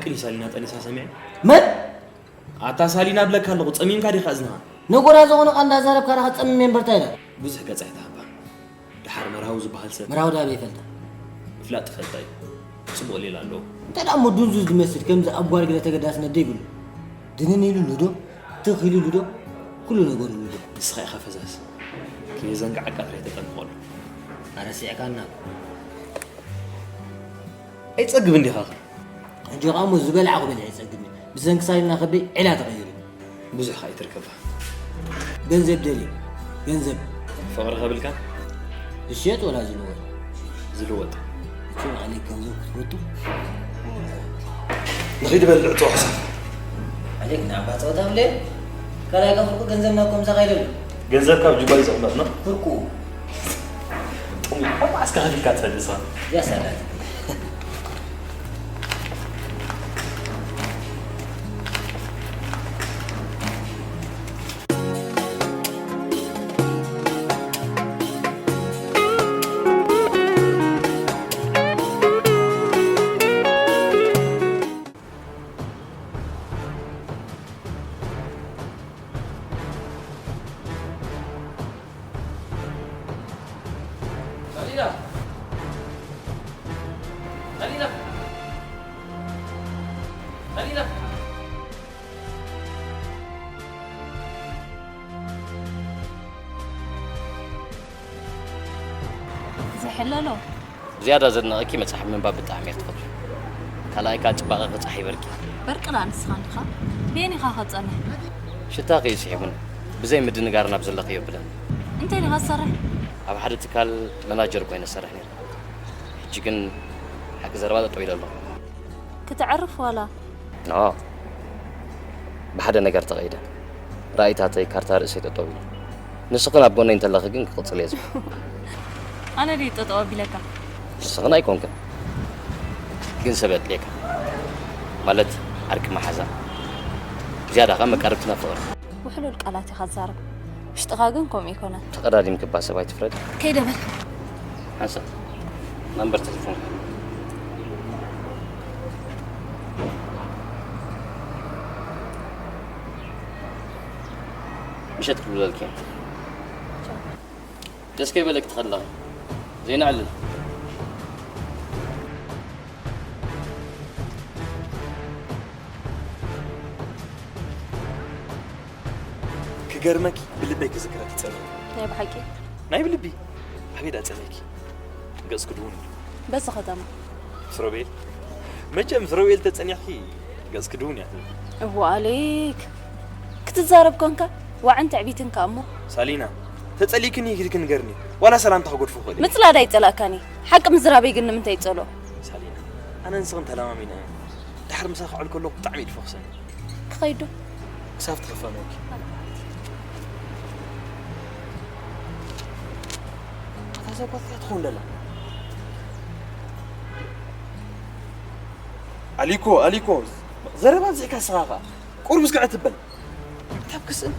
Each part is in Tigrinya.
ቅሊ ሳሊና ጠኒሳ ሰሚዐ። መን? ኣታ ሳሊና ብለካ ኣለኹ፣ ጸሚምካ ዲኻ እዝንኻ? ነጎዳ ዝኾነ ቃል እንዳዛረብካ ዳኻ ጸሚም እምበር እንታይ ኢላ? ብዙሕ ገጻ ኣይትሃባ። ደሓር መርሃዊ ዝበሃል ሰብ መርሃዊ ዳበይ ይፈልጣ? ምፍላጥ ትፈልጣ እዩ። ጽቡቕ ሌላ ኣለዎ። እንታይ ደኣ እሞ ዱንዙዝ ዝመስል ከምዚ ኣብ ጓል ገለ ተገዳስነት ዶ ይብሉ? ድንን ኢሉሉ ዶ? ትኽ ኢሉሉ ዶ? ኩሉ ነገሩ ኢሉ ዶ? ንስኻ ኢኻ ፈዛዝ። ከየዘንግዓካ ጥራይ ተጠንቀቐሉ። ኣረሲዕካና። ኣይጸግብን ዲኻ ኸ? ሕጂ ኸኣ እሞ ዝበላዕኹ በሊዐ ኣይጸግብን። ብሰንኪ ሳሊና ከብደይ ዒላ ተቐይሩ። ብዙሕ ኸኣ ኣይትርከባ። ገንዘብ ደልየ። ገንዘብ። ፍቕሪ ከብልካ? ዝሽየጥ ወላ ዝልወጥ? ዝልወጥ። እሱ ማለት ገንዘብ ክትወጡ? ንኺድ በልዕ ጸወሓ። ኣሌክ ንዓባ ጸወታ ብለ ካልኣይ ከፍርቁ ገንዘብ ናብ ከምዛ ካይደሉ። ገንዘብ ካብ ጅባ እዩ ዘቕመጥና። ፍርቁ። ጥሙ፣ ካብ ዓስካ ከፊልካ ትፈልጥ ሰው። ያሳላል። ዝሕለሎ። ዝያዳ ዘድንቐኪ መጽሓፍ ምንባብ ብጣዕሚ እየ ትፈትዊ። ካልኣይ ከኣ ጽባቐ ክጻሕ ይበርኪ። በርቂ ደኣ ንስኻ እንዲኻ። ብየን ኢኻ ከጸንሕ? ሽታኺ እዩ ስሒቡኒ። ብዘይ ምድንጋር ናብ ዘለኽዮ ብለን። እንታይ ዲኻ ትሰርሕ? ኣብ ሓደ ትካል መናጀር ኮይነ እሰርሕ ነይረ። ሕጂ ግን ሓቂ ዘረባ ጠጠው ኢለ ኣለኹ። ክተዕርፍ ዋላ? ኖ። ብሓደ ነገር ተቐይደ። ራእይታተይ ካርታ ርእሰይ ጠጠው ኢሉ። ንስኽን ኣብ ጎነይ እንተለኺ ግን ክቕጽል እየ ዝብል። ኣነ ድዩ ጠጠው ኣቢለካ? ንስኽን ኣይኮንክን። ግን ሰብ የድልየካ። ማለት ዓርኪ መሓዛ። ዝያዳ ኸኣ መቃርብትና ፍቕሪ። ውሕሉል ቃላት ኢኻ ትዛረብ። ውሽጥኻ ግን ከምኡ ኣይኮነን። ተቐዳዲምኪ እባ ሰብ ኣይትፍረዲ። ከይደ በል። ሓንሳብ ናምበር ተሌፎን። ምሸት ክብለልኪ። ደስ ከይበለኪ ትኸድለኺ። ዘይነዕልል። ክገርመኪ ብልበይ ክዝክረኪ ጸኒሐ። ናይ ብሓቂ? ናይ ብልቢ። ኣበይ ደኣ ጸኒሕኪ? ገጽኪ ድውን እዩ። በዚ ከተማ። ምስ ሮቤል? መቸም ምስ ሮቤል ተጸኒሕኪ ገጽኪ ድውን እያ ትብል። እዋ ኣሌክ፣ ክትዛረብ ኮንካ ዋዕን ትዕቢትን ከኣ እሞ። ሳሊና፣ ተጸሊእክኒ ኢልኪ ንገርኒ። ዋላ ሰላምታ ክገድፎ ክእል እየ። ምጽላድ ኣይጸላእካን እየ። ሓቂ ምዝራበይ ግን ንምንታይ ይጸልኦ? ሳሊና፣ ኣነ ንስኽን ተለማሚና ኢና። ድሓር ምሳኺ ክዕል ከለኹ ብጣዕሚ እዩ ዝፈኽሰኒ። ክኸይድ ዶ? ክሳብ ትኽፈኖኪ። ኣታ ሰብ ኮታ ትኸውን ደላ። ኣሊኮ፣ ኣሊኮ፣ ዘረባ ኣብዚሕካ ንስኻ ኸኣ። ቁሩብ እስከ ዕትበል። ኣታ ኣብ ክስእን።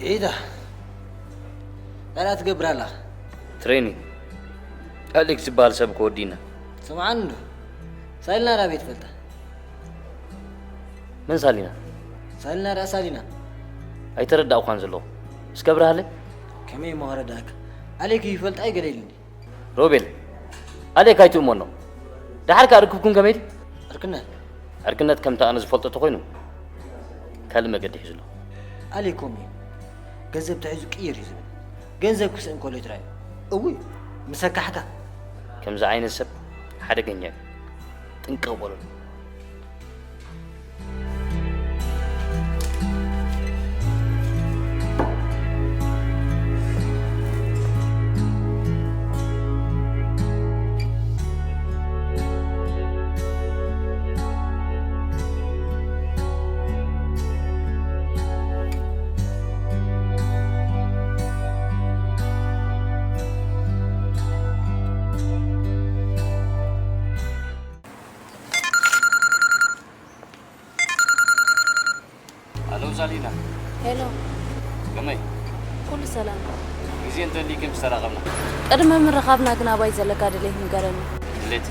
ኢዳ፣ እንታይ ትገብር ኣለኻ? ትሬኒንግ። ኣሌክስ ዝበሃል ሰብ እኮ ወዲእና። ስምዓኒ እንዶ፣ ሳሊና ዳኣ ኣበይ ትፈልጣ? መን ሳሊና? ሳሊና ዳኣ ሳሊና። ኣይተረዳእኳን ዘለኹ። እስከ ኣብርሃለይ። ከመይ እሞ ከረዳእካ? ኣሌክ እዩ ይፈልጣ እዩ ገለ ኢሉኒ። ሮቤል፣ ኣሌክ ኣይትእመኖ። ደሓር ከኣ ርክብኩም ከመይ ድዩ? ዕርክነት። ዕርክነት ከምቲ ኣነ ዝፈልጦ ተኾይኑ፣ ካልእ መገዲ ሒዙ ኣሎ። ኣሌክ ከምኡ እዩ። ገንዘብ ተሒዙ ቅይር እዩ ዝብል። ገንዘብ ክስእን ከሎ ይትራእዩ። እውይ፣ ምስ ኣካሕካ። ከምዚ ዓይነት ሰብ ሓደገኛ እዩ። ጥንቅቕ በለሉ። ሳሊና፣ ሄሎ፣ ከመይ? ኩሉ ሰላም? ግዜ እንተሊኪ ምስ ተራኸብና። ቅድሚ ምርኻብና ግን ኣባይ ዘለካ ድሌት ንገረኒ። ድሌት?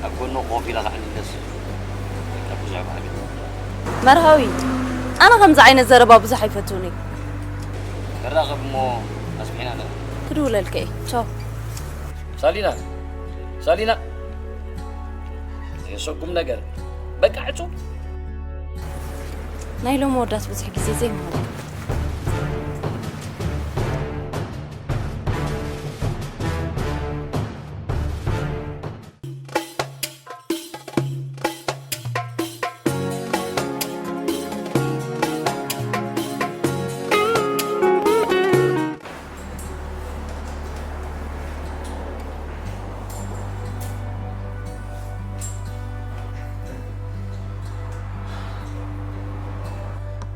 ኣብ ጎኖ ኮፍ ኢላ ከዕልለስ። በቃ ብዙሕ ባህል። መርሃዊ፣ ኣነ ከምዚ ዓይነት ዘረባ ብዙሕ ኣይፈትውን እየ። ክራኸብ እሞ ኣስቢሕና ንርኢ። ክድውለልከ እየ። ቻው። ሳሊና፣ ሳሊና፣ የሰጉም ነገር በቃ ዕጹ። ናይ ሎሚ ወዳት ብዙሕ ግዜ ዘይምሃር።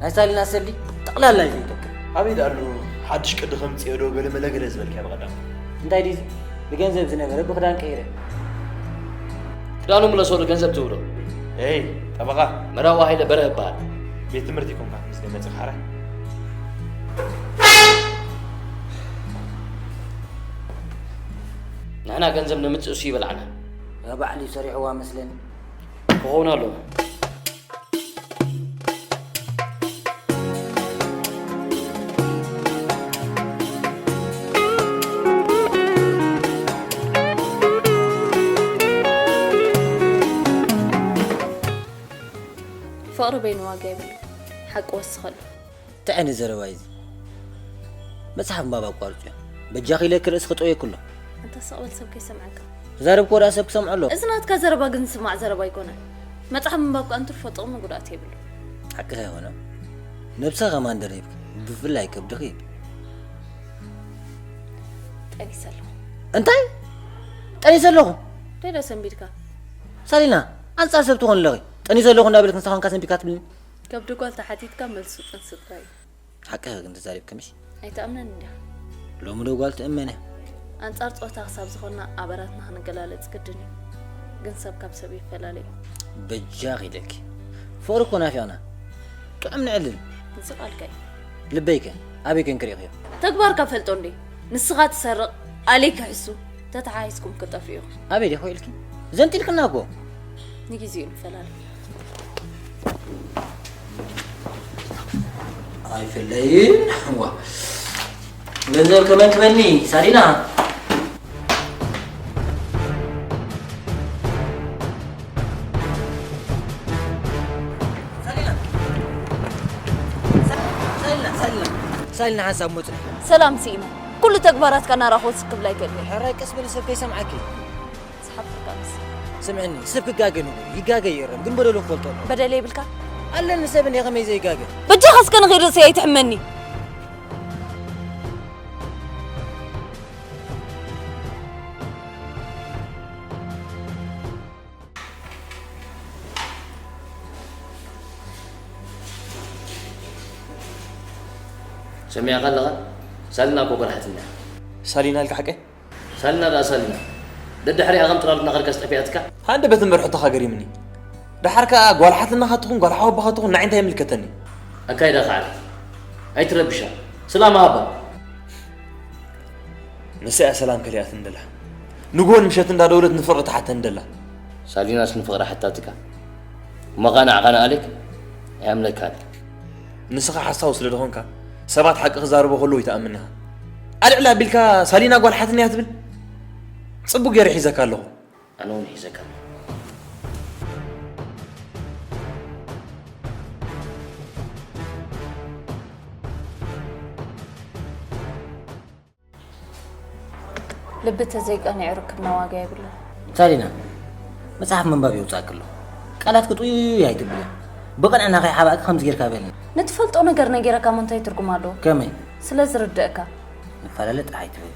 ናይ ሳሊና ሰልዲ ጠቕላላ እዩ ዘይጠቅም። ኣበይ ደኣሉ ሓድሽ ቅዲ ከምፅኦ ዶ ገለ መለገለ ዝበልካዮ ብቐዳም? እንታይ ድዩ ንገንዘብ ዝነበረ ብክዳን ቀይረ። ክዳኑ ምለሶ ዶ ገንዘብ ትብሎ? ኤይ ጠበቓ መራዊ ሃይለ በረህ ይበሃል። ቤት ትምህርቲ ኮንካ ምስ ገመፅኻ ሓራይ ንሕና ገንዘብ ንምፅእ እሱ ይበልዓና። ባዕሉ ሰሪሕዋ መስለኒ። ክኸውን ኣለዎ። ፍቕሪ በይኑ ዋጋ የብሉ። ሓቂ ወስኸሉ። እንታይ ዓይነት ዘረባ እዩ እዚ? መጽሓፍ ምንባብ ኣቋርጽዮ። በጃኺ ኢለኪ ርእሲ ክጠውየኪ ኣሎ። ኣንታ ስቕ በል ሰብ ከይሰምዓካ። ክዛረብክዎ ደኣ ሰብ ክሰምዖ ኣሎ። እዚ ናትካ ዘረባ ግን ዝስማዕ ዘረባ ኣይኮነን። መጽሓፍ ምንባብ ከኣ እንትርፎ ጥቕሚ ጉድኣት የብሉ። ሓቅኻ ይኾኖ። ነብስኻ ከማን ደሪብኪ፣ ብፍላይ ከብድኺ። ጠኒሰ ኣለኹ። እንታይ? ጠኒሰ ኣለኹ? ደደ ሰንቢድካ። ሳሊና፣ ኣንጻር ሰብ ትኾን ኣለኺ። ጠኒሰ ኣለኹ እንዳበልክ ንስኻ ኾንካ ሰንቢድካ ትብልኒ? ከብዲ ጓል ተሓቲትካ መልሱ ጥንሲ ጥራይ እዩ። ሓቅኺ ግን ተዛሪብኪ ምሽ? ኣይትኣምነን እንዲኻ። ሎሚ ዶ ጓል ትእመን እያ? ኣንጻር ጾታ ክሳብ ዝኾንና ኣበራትና ክንገላለጽ ግድን እዩ። ግን ሰብ ካብ ሰብ ይፈላለ እዩ። በጃኺ ኢለኪ። ፍቕሪ እኮ ናፊቕና። ጥዑም ንዕልል። እዚ ቃልካ እዩ። ልበይከ? ኣበይ ኮንኪ ርኢኽዮ? ተግባርካ ፈልጦ እንዴ? ንስኻ ትሰርቕ፣ ኣሌ ክሕሱ፣ ተተሓሒዝኩም ክጠፍኡ ኢኹም። ኣበይ ዲኹ ኢልኪ? ዘንጢልክና እኮ። ንጊዜኡ ንፈላለ። ኣይፍለይን ዋ ገንዘብ ከመንክበኒ ሳሊና ሳሊና ሓንሳብ ሞፅኒ ሰላም ስኢነ ኩሉ ተግባራትካ እናራኸቡ ስክብላ ይከድኒ ሕራይ ቀስ በሊ ሰብ ከይሰምዓኪ ዝሓፍርካ ምስ ስምዕኒ ሰብ ክጋገ ንብሉ ይጋገ ይእረም ግን በደሉ ክፈልጦ ኣለዎ በደል የብልካ ኣለኒ ሰብ እንደ ከመይ ዘይጋገ በጃኻ እስከ ንኽእል ርእሰይ ኣይትሕመኒ ሰሚዕካ ኣለኻ? ሳልና እኮ ጎርሓትና። ሳሊና ኢልካ ሓቀይ? ሳልና ደኣ ሳልና። ደድሕሪኣ ከም ጥራር እናኸድካስ ጠፊኣትካ? ሃንደበት እምበር ሕቶኻ ገሪምኒ። ደሓር ከኣ ጓል ሓትናኻ ትኹን ጓል ሓወቦኻ ትኹን ንዓይ እንታይ ይምልከተኒ? ኣካይዳኻ ዓቢ። ኣይትረብሻ። ሰላም ሃባ። ንሳ እያ ሰላም ከሊኣትኒ ደላ። ንግሆን ምሸትን እንዳደወለት ንፍቕሪ ትሓተኒ ደላ። ሳሊናስ ንፍቕሪ ሓታትካ እሞ ኸኣ ንዓኻ ንኣሌክ ኣይኣምነካን። ንስኻ ሓሳዊ ስለ ዝኾንካ ሰባት ሓቂ ክዛረቡ ከለዉ ኣይትኣምን ኢኻ። ኣልዕል ኣቢልካ ሳሊና ጓል ሓትኒ እያ ትብል? ጽቡቕ ገይረ ሒዘካ ኣለኹ። ኣነ እውን ሒዘካ ኣለኹ። ልቢ ተዘይቀኒዑ ርክብና ዋጋ የብሉን። ሳሊና፣ መጽሓፍ ምንባብ የውጻእኪ ኣሎ። ቃላት ክጥውዩ ኣይትብሊ። ብቕንዕና ከይሓባእኪ ከምዚ ጌርካ በልኒ። ንትፈልጦ ነገር ነጊረካ እሞ እንታይ ትርጉም ኣለዎ? ከመይ? ስለ ዝርድእካ። ንፈላለ ጥራሕ ኣይትበሊ።